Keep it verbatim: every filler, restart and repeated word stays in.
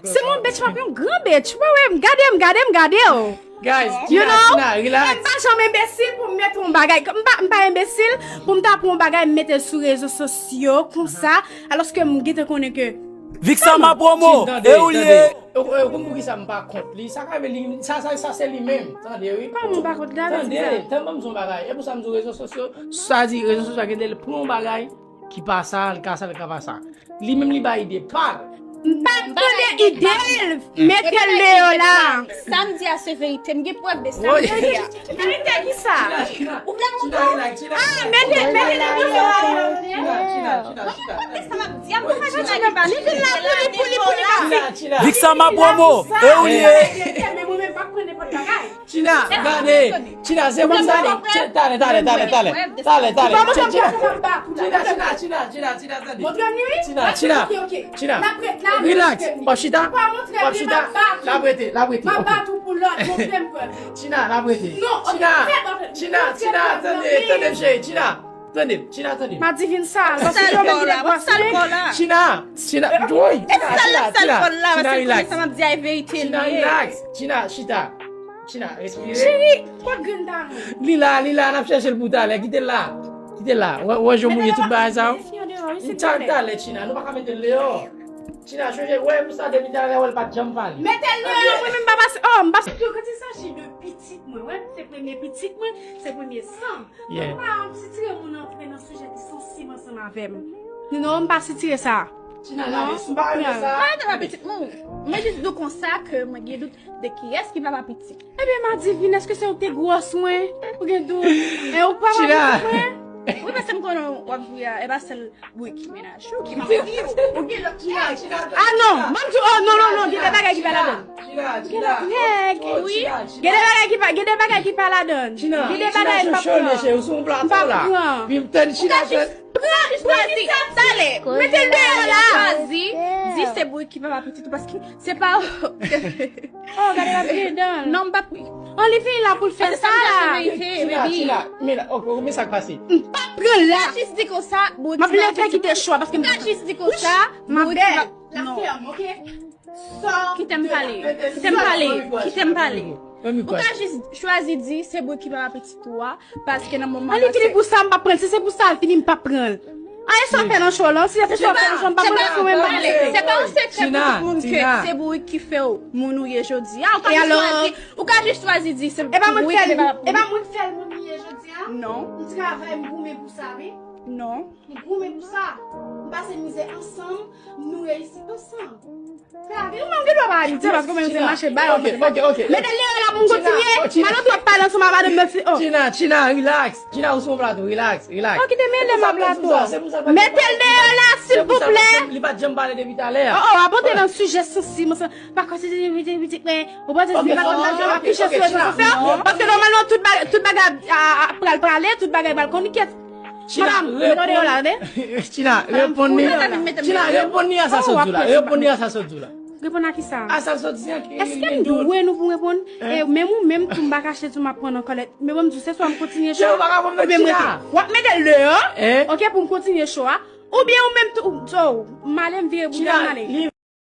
Se mon bitch, m ap yon gran bitch. Ou pa wè m, gade m, gade m, gade w. Guys, Tina, Tina, relax. M pa janm enbesil pou m mete yon bagay. M pa, m pa enbesil pou m ta pran yon bagay m mete l sou rezo sosyo konsa, alòske m gentan konnen ke Vixama Promo, e ou l ye. Ou konn poukisa m pa kont li? Sa ka vle li, sa, sa, sa se li menm, tande wi. Kòman m pa kont li? Tande, tande m di w yon bagay. E pou sa m di w rezo sosyo, sa di rezo sosyo a gen de l pran yon bagay ki pa sa, l ka sa, l ka pa sa. Li menm li bay ide pa l. M pa tande ide l, mete l deyò la. Sa m di a se verite, m gen prèv de sa m di a. Verite ki sa? Ou vle m montre w? Ah, mete, mete l deyò la. Mwen konn sa m ap di a, m pa ka jwenn anba li. Li vin la pou li, pou li, pou li, pou li. Vixama Promo, e ou l ye. Men mwen menm pa pran nenpòt bagay. Tina, gade. Tina, se konsa li. Talè, talè, talè, talè. Talè, talè. Tina, Tina, Tina, Tina, Tina, tande. Tina, Tina, Tina, Tina. Relax. W ap chita. W ap chita. L ap rete, l ap rete. Tina, l ap rete. Tina, Tina, Tina, tande, tande m cheri. Tina, tande m. Tina, tande m. Madivin sa. Tina, Tina, Tina, woy. Tina, Tina, Tina, Tina, relax. Tina, relax. Tina, chita. Tina, respire. Cheri, kot grenn talon? Li la, li la, n ap chèche l pou talè. Kite l la. Kite l la. Wè, wè, jan w mouye tout bagay sa yo. Talè, Tina, nou pa ka mete l deyò. Tina, chonje, wè, pou sa, depi talè, wè, l pa t janm pale. Mete l deyò, mwen menm, m pa pase. Oh, m pa. Quand il s'agit de pitit mwen, wè, se premye pitit mwen, se premye san. Mwen pa sitire moun antre nan sijè ki sansib ansanm avè m. Non, m pa sitire sa. Tina, gade, si w pa renmen sa. Mwen te pa pitit moun. Mwen jis di w konsa ke mwen gen dout de kiyès ki papa pitit. Ebyen, Madivin, èske se ou te gwòs mwen? Ou gen dout? E ou pa pitit mwen? Wi, paske m konnen w ap jwe a, e pa sèl bourik ki mennaj ou, ki mennaj ou. Ou gen lòt ki. Ah non, ban m di, oh non, non, non, gen de bagay ki pa ladann. Gen lòt nèg, wi. Gen de bagay ki pa, gen de bagay ki pa ladann. Gen de bagay m p ap pran. M p ap pran. Ou ka jis pran, jis pran, di, talè. Mete l deyò la. Chwazi, di se bourik ki papa pitit ou, paske se pa. Oh, gade l ap vire dan l. Non, m p ap. Oh, li vini la pou l fè sa la. Tina, Tina, men la, ok, ok, men sa k pase. M p ap pran l la. Ou ka jis di konsa, bourik ki papa pitit ou. M ap leve kite chwa, paske m ka jis di konsa, bourik ki papa. Non. Kite m pale. Kite m pale. Kite m pale. Ou ka jis chwazi di se bourik ki papa pitit ou a, paske nan moman. An li fini pou sa, m p ap pran l. Si se pou sa l fini, m p ap pran l. A, e sa w fè nan cho w la? Si se sa w fè nan cho w, m p ap pran l pou mwen, m p ap pran l. Se pa yon sekrè pou tout moun ke se bourik ki fè w moun ou ye jodi a. Ou ka jis chwazi, ou ka jis chwazi di se bourik ki fè l moun ou ye jodi a? Non. M travay, m goumen pou sa, wi. Non. M goumen pou sa. M pase mizè ansanm, nou reyisi ansanm. Ou menm gen dwa pa abitye, paske ou menm se mache bay, ok, ok, ok. Mete l deyò la pou m kontinye. Pale w twòp pale ansanm ak madanm nan, oh. Tina, Tina, relax. Tina, ou sou yon plato, relax, relax. Oh, kite m ale nan plato. Mete l deyò la, silvouplè. Li pa t janm pale depi talè a. Oh, oh, ap antre nan sijè sansib, mwen pa konsidere pitit mwen. Ou panse se li pa konn nan afiche sou rezo sosyo? Paske nòmalman tout bagay, tout bagay a, a, pral prale, tout bagay pral konn kèt. Tina, reponn li. Tina, reponn li. Tina, reponn li a sa sot di la. Reponn li a sa sot di la. Reponn a kisa? A sa sot di a ki. Èske m dwe nou pou reponn? E menm ou menm tou m pa kache tou m ap pran nan kòlèt. Men bon, m di w, se swa m kontinye cho a, oubyen m rete. W ap mete l deyò, ok, pou m kontinye cho a, oubyen ou menm tou, oh, m ale, m vire bouda, m ale.